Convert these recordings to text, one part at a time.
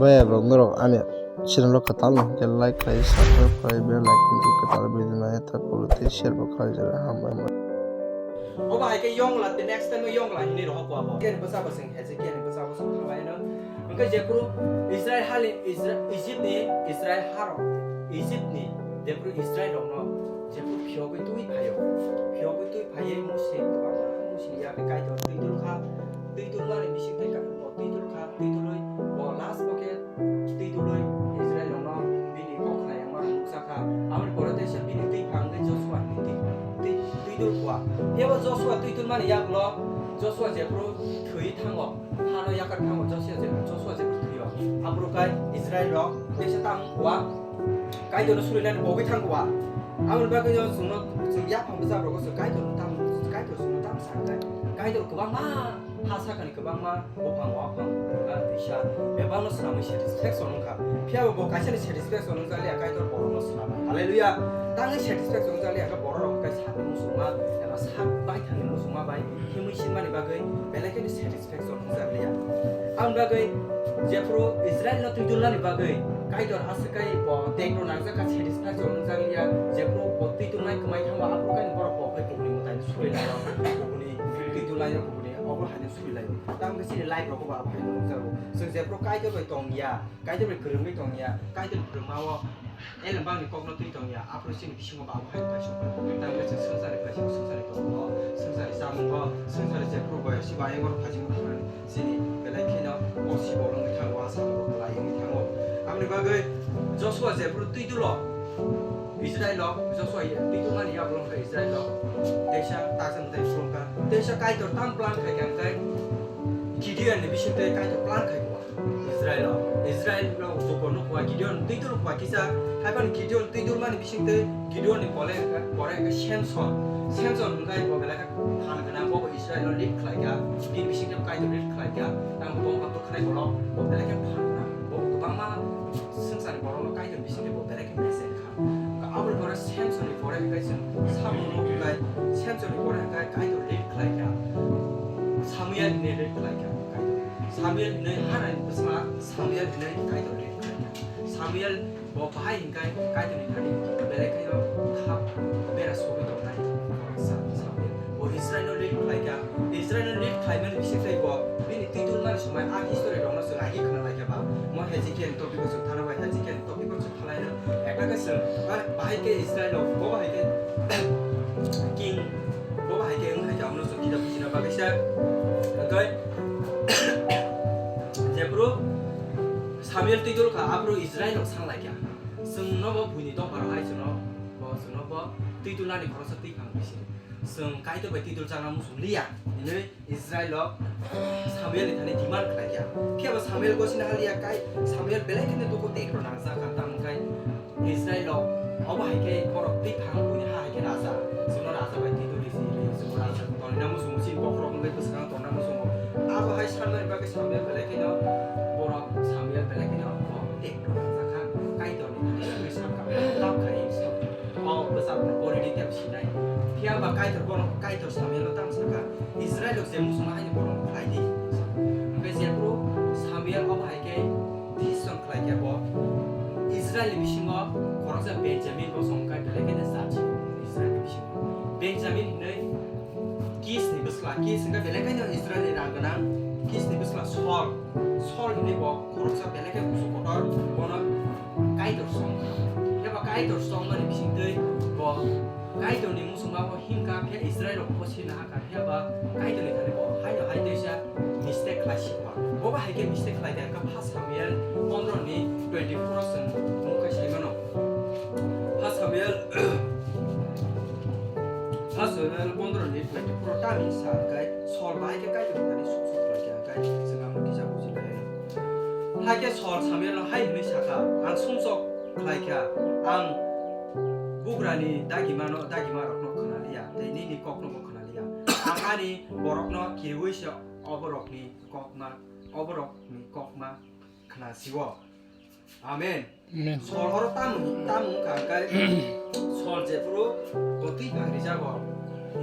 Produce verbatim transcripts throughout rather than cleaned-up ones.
Bai abo norok ani channel o kwtal no hwnkhe like khlai, subscribe khlai, bell icon twi kwtal video nai ta polo tei share bo khlai jani hambai. Obo hai khe yong la, the next time yong la hini rohor ko abo. Khe ni bwsa bo sing hese, khe ni bwsa bo sing khlai no. Hwnkhe jephru Israel hali, Isra-, Egypt ni Israel harok, Egypt ni jephru Israel rok no jephru phiyogwi twi phaio, phiyogwi twi phaiwi Musi, Musi ya khe Kaitor twi dul kha, twi dul mani bising twi ka, twi dul kha, twi dulwi bo last bo khe twi dulwi Israel rok no bini kok khlai yang mani nuksa kha. Aboni pore teisa bini twi phang tei Joshua ni twi, twi, twi dul kha. Phiyaba Joshua twi dul mani yagulo Joshua jephru thwi thango, hano yakar thango Joshua je, Joshua jephru thwio. Aphuru khai Israel rok teisa tang kha. Kaitor no suri nani bogwi thang kha. Aboni bagwi no chwngno, chwng yaphang bwsa rok se Kaitor no tam, Kaitor chwngno tam sa khai. Kaitor kwbangma ha sakani kwbangma buphang waphang, ah, twisa bebakno swnamwi satisfaction wngkha. Phiyaba bo kaisani satisfaction wngjakliya, Kaitor borokno swnamwi. Hallelujah! Tangwi satisfaction wngjakliya khe borok rok khe sakni muchungma eba sak baithangni muchungma bai himwi sinmani bagwi belai kheno satisfaction wngjakliya. Aboni bagwi jephru Israel no twi dulnani bagwi Kaitor aswk kai bo tekno nangjakha, satisfaction wngjakliya, jephru bo twi dulnai kwmai thango aphuru kaini borok bo bai kubuni mwtai suri laio, kubuni twi dulnaino kubuni obo haino suri laio. Tamo khe chini life rogo bo abo hai nukjago. Chwng jephru Kaitor bai tongya, Kaitor bai kwrwngwi tongya, Kaitor kwrwngmao elembangni kokno twi tongya, aphuru chini bisingo bo abo hai paisukha. Tamo khe chwng swngcharni paisukha, swngcharni kokno, swngcharni chamungo, swngcharni jephru bai sibo ayangor phajingo thangmani chini belai kheno o sibo wngwi thango, a samungo kwlai wngwi thango. Aboni bagwi Joshua jephru twi dulo, Israel rok, Joshua ye, twi dulmani yagulo wngkha Israel rok, teisa taksa mwtai phulukha, teisa Kaitor tam plan khaikha hwnkhe Gideon ni bisingtwi Kaitor plan khaikha Israel rok, Israel rok jukor nukha Gideon twi dul kha kisa, haiphano Gideon twi dulmani bisingtwi Gideon ni pore, pore hwnkhe Samson, Samson hwnkhe bo belai khe phan gwnang, bo bo Israel no lead khlaikha, bini bisingtwi Kaitor lead khlaikha, tamo bo bo kwkhwrang borok, bo belai khe phan gwnang, bo kwbangma swngcharni borok no Kaitor bisingtwi bo belai khe message kha. Aboni pore Samsonni pore hwnkhe chwng samung nuknai, Samsonni pore hwnkhe Kaitor lead khlaikha, Samuel hinwi lead khlaikha Kaitor. Samuel hinwi Hanani bwsla Samuel hinwi Kaitor lead khlaikha. Samuel bo bahai hwnkhe Kaitorni thani belai khaino kha bera sogwi tongnai khoroksa Samuel. Bo Israelno lead khlaikha, Israelno lead khlaimani bisingtwi bo bini twi dulmani somoi a history rokno chwng agi khna laikha ba. Mo Hezekiah ni topic o chwng thana bai Hezekiah ni topic o chwng Khlaino, ekta khe chwng, ba-, bahai khe Israel rok, bo bahai khe king, bo bahai khe wng hai khe, abono chwng kisa bujina bagwi se. Hwnkhe jephru Samuel twi dul kha, aphuru Israel rok san lai kha. Chwngno bo buini dopha rok hai chwngno, bo chwngno bo twi dulnani khoroksa twi phang bisi. Chwng Kaitor bai twi dul chana muchung liya hinwi Israel rok Samuel ni thani demand khlai kha. Phiya bo Samuel gosina haliya kai Samuel belai kheno dukhu tekro nangjak kha, tamo khai Israel rok obo hai khe borok twi phang buini ha hai khe raja, chwngno raja bai twi duli si ri, chwngno raja toni na muchungo, chini bokhorok wngwi bwskango toni na muchungo. Abo hai sanmani bagwi Samuel belai kheno borok Samuel belai kheno bo tekro nangjak kha, Kaitor ni thani wngwi sakha, kap khai. O bwsakni pori di tei sinai. Phiya ba Kaitor bono, Kaitor Samuel no tamo sakha, Israel rok je muchungma haino bono khlai di. Hwnkhe jephru Samuel obo hai khe decision khlai khe bo Israel ni bisingo khoroksa Benjamin bo song kha, belai khe jat si Israel ni bisingo. Benjamin hinwi Kis ni bwsla, Kis hwnkhe belai khe Israel ni rang gwnang, Kis ni bwsla Saul, Saul hinwi bo khoroksa belai khe kusu kotor, bono Kaitor song kha. Phiya ba Kaitor songmani bisingtwi bo Kaitorni muchungma bo himkha, phiya Israel rok bo sirna hakha, phiya ba Kaitorni thani bo haino hai teisa mistake khlai sikha. Bo ba hai khe mistake khlai kha, First Samuel pondro ni twenty four o chwng mung khe sai mano. First Samuel, First Samuel pondro ni twenty four o tamni sa khe Saul ba hai khe Kaitorni thani suk suk khlai kha, khe chwng amo kisa buji lai. Hai khe Saul Samuel no hai hwnwi sa kha, "Ang sumsok khlai kha, ang bugrani dagimano, dagimarokno khna liya, tei nini kokno bo khna liya. Ang ani borokno kiriui se oborokni kokma, oborokni kokma khna si-o." Amen. Amen. Saul oro tamo, tamo wngkha hwnkhe, Saul jephuru bo twiphang rijago,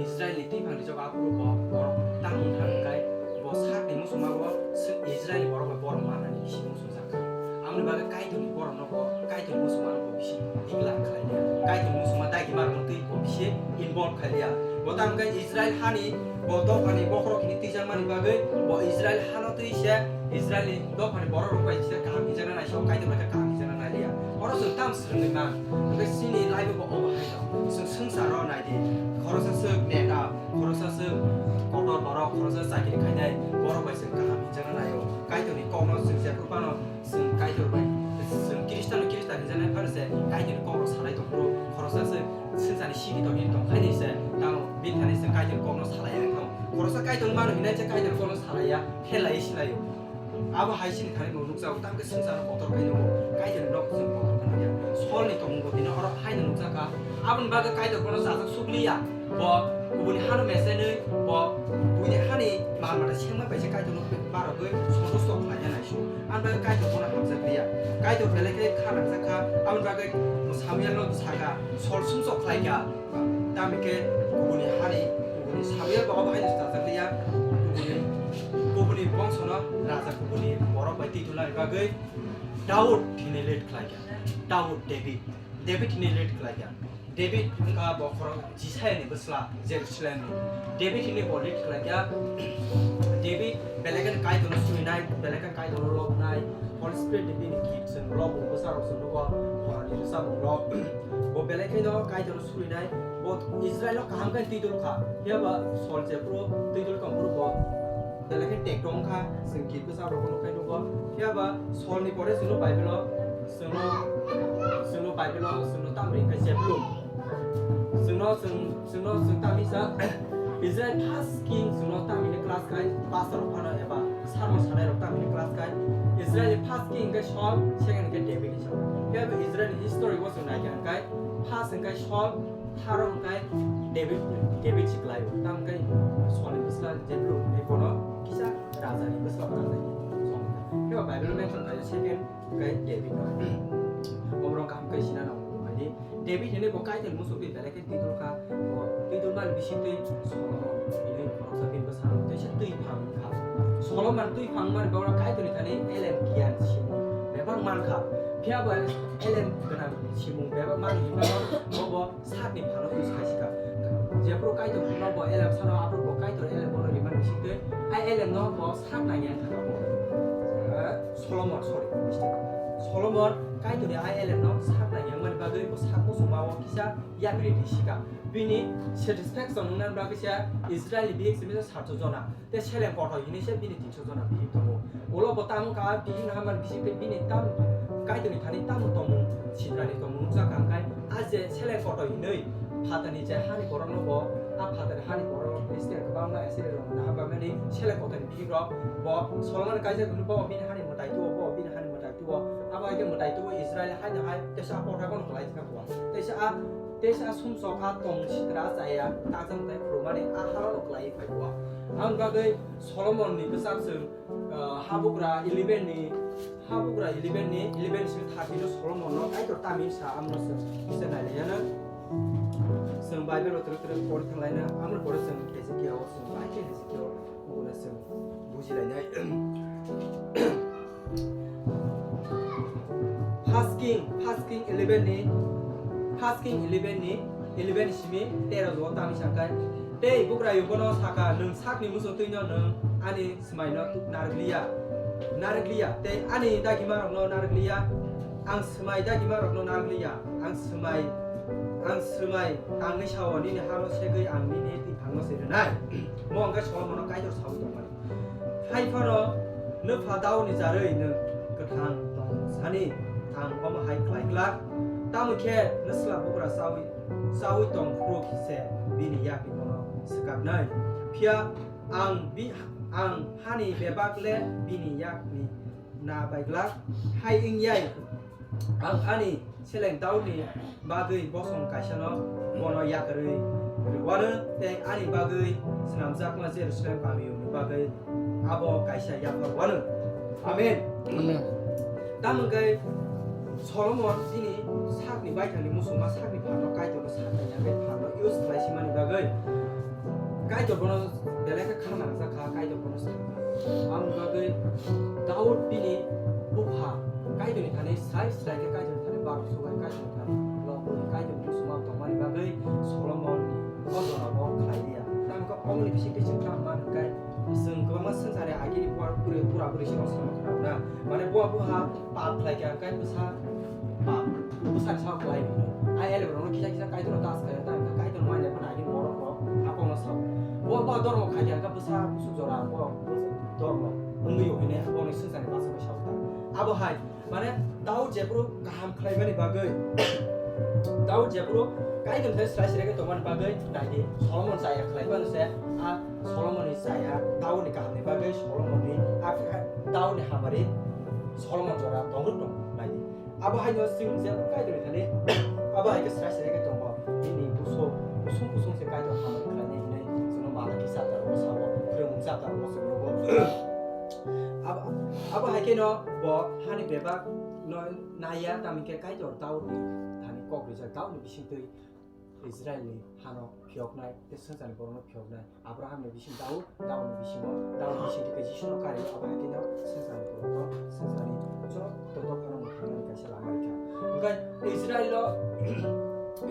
Israelni twiphang rijago, aphuru bo borok tamo wngkha hwnkhe, bo sakni muchungma bo Israelni borok bai borok manani bisi muchungjak kha. Bagwi Kaitorni borokno bo, Kaitorni muchungmarokno bo bisi declare khlai liya. Kaitorni muchungma dagi marokno twi bo bisi involve khai liya. Bo tamo khe Israel hani bo dophani bokhorok hini twijakmani bagwi bo Israel hano twi se Israelni dophani borok rok bai se kaham hinjakna naisio, Kaitor bai khe kaham hinjakna nai liya. Oro chwng tam swrwngwi man. Hwnkhe chini life o bo obo hai no. Chwng swngcharo nai di. Khoroksa swk neta, khoroksa swk kotor borok, khoroksa chakiri khainai borok bai chwng kaham hinjakna naio. Kaitorni kokno chwng jephru phano chwng Kaitor bai, chwng Khristiano Khristan hinjaknai phano se Kaitorni kokno salai tong phuru khoroksa swk swngcharni simi tong hini tong khainai se tamo bini thani chwng Kaitorni kokno salai ya wng tong. Khoroksa Kaitor mano hinai se Kaitorni kokno salai ya, phelai silaio. Abo hai chini thani bo nukjago, tamo khe swngcharo kotor khai nugo, Kaitorni nok chwng kotor khai nukya. Solni tongmungo tini oro haino nukjakha. Aboni bagwi Kaitor bono chajak sukliya. Bo kubuni hano mesenwi, bo buini hani mal mata sengma bai se Kaitorno barogwi sontosto khlaina naisio. Aboni bagwi Kaitor bono hamjakliya. Kaitor belai khe kha nangjakha, aboni bagwi Samuelno sakha, Sol sumsok khlaikha. Tamni khe kubuni hani, kubuni Samuel bo obo haino chajak liya, kubuni, kubuni bongsono raja kubuni borok bai twi tulnani bagwi Daud hini lead khlaikha. Daud, David, David hini lead khlaikha. David wngkha bokhorok Jisaiani bwsla Jerusalemni. David hini bo lead khlaikha. David belai kheno Kaitorno surinai, belai kheno Kaitorno lobnai, Holy Spirit ni bini gift chwng lobo bwsarok chwng nugo, borokni bwsarok rok. Bo belai kheno Kaitorno surinai, bo Israel o kaham khe twi dul kha. Phiya ba Sol jephru twi dul tong phuru bo belai khe tek tong kha, chwng gift bwsarok bo nukhai nugo. Phiya ba Sol ni pore chwngno Bible o, chwngno, chwngno Bible o, chwngno tamni khe jephru. Chwngno chwng, chwngno chwng tamisa Israel first king chwngno tamini class khai, pastor rok phano eba sermon sanai rok tamini class khai. Israel first king khe Saul, second khe David hinwi sao. Phiya bo Israel history o chwng naikha hwnkhe first hwnkhe Saul, third hwnkhe David, David si klai. Tam hwnkhe Saul ni bwsla jephru hwnkhe bono kisa raja ni bwsla raja ni. Phiya bo Bible mention khai second hwnkhe David no. Omo rok kaham khe sina nango. David hinwi bo Kaitor muchungtwi belai khe twi dul kha, bo twi dul mani bisingtwi Solomon hinwi khoroksa bini bwskango teisa twi phang wng kha. Solomon twi phang mani bagwi Kaitorni thani elem giyan simung bebak man kha. Phiya bo elem gwnang simung bebak mani hwnba bo, bo sakni phano use khai si kha. Jephru Kaitor phano bo elem sano, aphuru bo Kaitor elem bono rimani bisingtwi a elem no bo sak nangya wng kha bo. Eh, Solomon, sorry, mistake. Solomon Kaitorni a elem no sak nangya wngmani bagwi bo sak muchungma o kisa yak ridi sika. Bini satisfaction wngna bagwi se Israel ni bihik simi satso jona. Te seleng kotor hinwi se bini tinso jona bihik tongo. Ulo bo tamo ka bihik no hamar bisi te bini tam Kaitorni thani tamo tongmung sitrani tongmung nuksa kha hwnkhe a je seleng kotor hinwi phatani je hani borok no bo a phatani hani borok Israel kwbangma Israel rok na hamar mani seleng kotor ni bihik rok bo Solomon kaijak hinwi bo bini hani mwtai tuo bo bini hani mwtai tuo abo hai khe mwtai tuo Israel hai no hai tesa a kotor bono kwlai kha bo tesa a Tesa sumsok a tong sitra chaya, tajang tai khulumani a halano kwlai phai bua. Ang bagwi Solomon ni bwsakchwng, ah, Habugra eleven ni, Habugra eleven ni, eleven simi thirty no Solomon no Kaitor tami sa amno se, se nai laiya na. Chwng Bible o twrwk twrwk pori thang laina, amno pore chwng Hezekiah o, chwng bai khe Hezekiah o, mukuna chwng buji lainai. First King, First King eleven ni, First King eleven ni, eleven simi tero o tami sangkai. Tei bugra yugono saka, "Nwng sakni muchungtwino nwng ani swmaino narwkliya, narwkliya, tei ani dagimarokno narwkliya, ang swmai dagimarokno narwkliya, ang swmai, ang swmai tangwi sao, nini hano segwi ang nini twiphangno se rwnai." Mo wngkha Solomono Kaitor saui tongmani. Hai phano nwpha Daudni jarwi nwng kwthang tong sani, ang omo hai khlai glak. Tamo khe nwsla bugra chaui, chaui tong phuru se bini yakni bono swkaknai. Phiya ang bi-, ang hani bebak le bini yakni na bai glak. Hai wngyai ang ani seleng Daudni bagwi bosong kaisano bono yakarwi rwano, tei ani bagwi swnamjakma Jerusalem kamiyungni bagwi abo kaisa yapharwano. Amen. Amen. Tamo hwnkhe Solomon chini sakni baithangni muchungma sakni pharno Kaitorno sakni yangwi pharno use khlai simani bagwi Kaitor bono belai khe kha nangjak kha, Kaitor bono sakha. Aboni bagwi Daud bini bupha Kaitorni Ai, srai khe Kaitor thani barok subai Kaitor thani lobwi Kaitor ni suma tongmani bagwi Solomon ni o jora bo khlai liya. Tamo khe omoni bisingtwi chwng tamo man hwnkhe chwng kwbangma swngcharni agini pura pura puri sino sama khna na. Mane bo buha pap khlai khe hwnkhe bwsa pap bwsa ni sao khlai hwnwi. Ai ele borokno kisa kisa Kaitor no das khlai ta hwnkhe Kaitor mai le phano agini borok rok hakong no sao. Bo bo dormo khai khe hwnkhe bwsa busuk jora bo dormo wngwi hwnwi boni swngcharni basa bai sao ta. Abo hai Mane Daud jephuru kaham khlaimani bagwi, Daud jephuru Kaitor thani srai srai khe tongmani bagwi naidi Solomon chaya khlai phano se a Solomon ni chaya Daud ni kaham ni bagwi Solomon ni a Daud ni hamari Solomon jora tongrwk tong naidi. Abo haino chwng jephuru Kaitor ni thani abo hai khe srai srai khe tongo. Bini buso kusung kusung se Kaitor hamari khlainai hinwi chwngno Malaki chapter o sabo, Phwrwngmung chapter o chwng nugo. Abo, abo hai kheno bo hani bebak no naiya, tamo khe Kaitor Daudni thani kok rijak, Daudni bisingtwi Israilni hano phiyoknai tei swngcharni borokno phiyoknai. Abrahamni bising Daud, Daudni bisingo, Daudni bisingtwi khe Jisuno kari, abo hai kheno swngcharni borokno, swngcharni joto dophano mwthangmani kaisa lama rikha. Hwnkhe Israilo,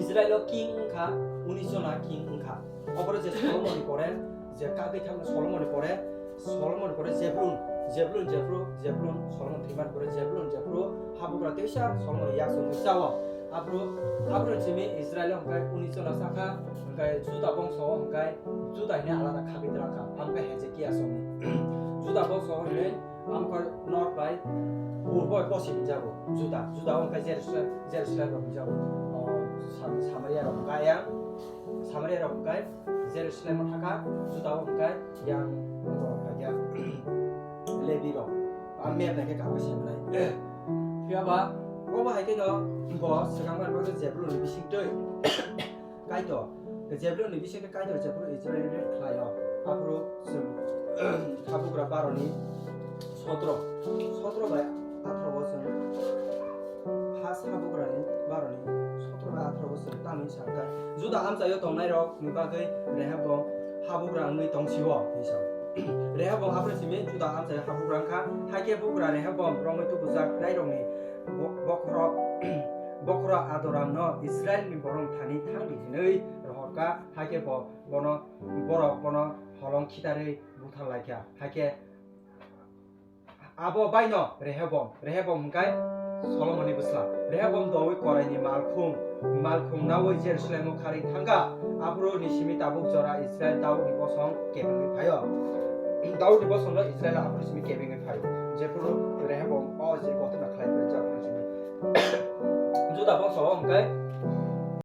Israilo king wngkha unis jona king wngkha. Oboro je Solomonni pore, je kagwi thangma Solomonni pore, Solomonni pore Jeblun, Jeblun, Jeblun, Jeblun, Solomon thwimani pore Jeblun, Jeblun, habugra teisa Solomon yak songwi chao. Abro, abro jimi Israel hwnkhe unis jona sakha, hwnkhe Juda bongso hwnkhe Juda hine alada khagwi twlangkha, amkhe Hezekia songwi. Juda bongso hwnkhe amkhe north bai purbo poschim hinjago Juda, Juda hwnkhe Jerusalem, Jerusalem rok hinjago. O, Sam-, Samaria rok hwnkhe ayang, Samaria rok hwnkhe Jerusalem o thaka, Juda o hwnkhe yang borok khaikha Lebi rok. A map naikhe kaham khe semanai. Phiya ba obo hai kheno bo swkang bai bo Jeblun ni bisingtwi Kaitor, Jeblun ni bisingtwi Kaitor jephuru Israel ni khlai o, aphuru chwng habugra baroni sotro, sotro bai atharo o chwng ha habugrani baroni sotro bai atharo o chwng tamni sakha. Juda amchaio tongnairokni bagwi Rehoboam habugra wngwi tongsi-o, hinwi sa. Rehoboam aphuru simi Juda amchaio habugra wngkha, hakhe bugra Rehoboam romwi tubujaknairokni bo-, bokhorok, bokhorok Adoramno Israilni borok thani thangdi hinwi rohorkha, hakhe bo bono, borok bono holong khitarwi buthar laikha, hakhe Abo baino Rehoboam, Rehoboam hwnkhe Solomonni bwsla. Rehoboam doui koraini malkhung, malkhung naui Jerusalemo kharwi thangkha. Aphuru ni simi tabuk jora Israel Daudni bosong kebengwi phaio. Daudni bosongno Israel aphuru simi kebengwi phaio. Jephuru Rehoboam o je gotona khlai phai japhuru simi. Juda bosongo hwnkhe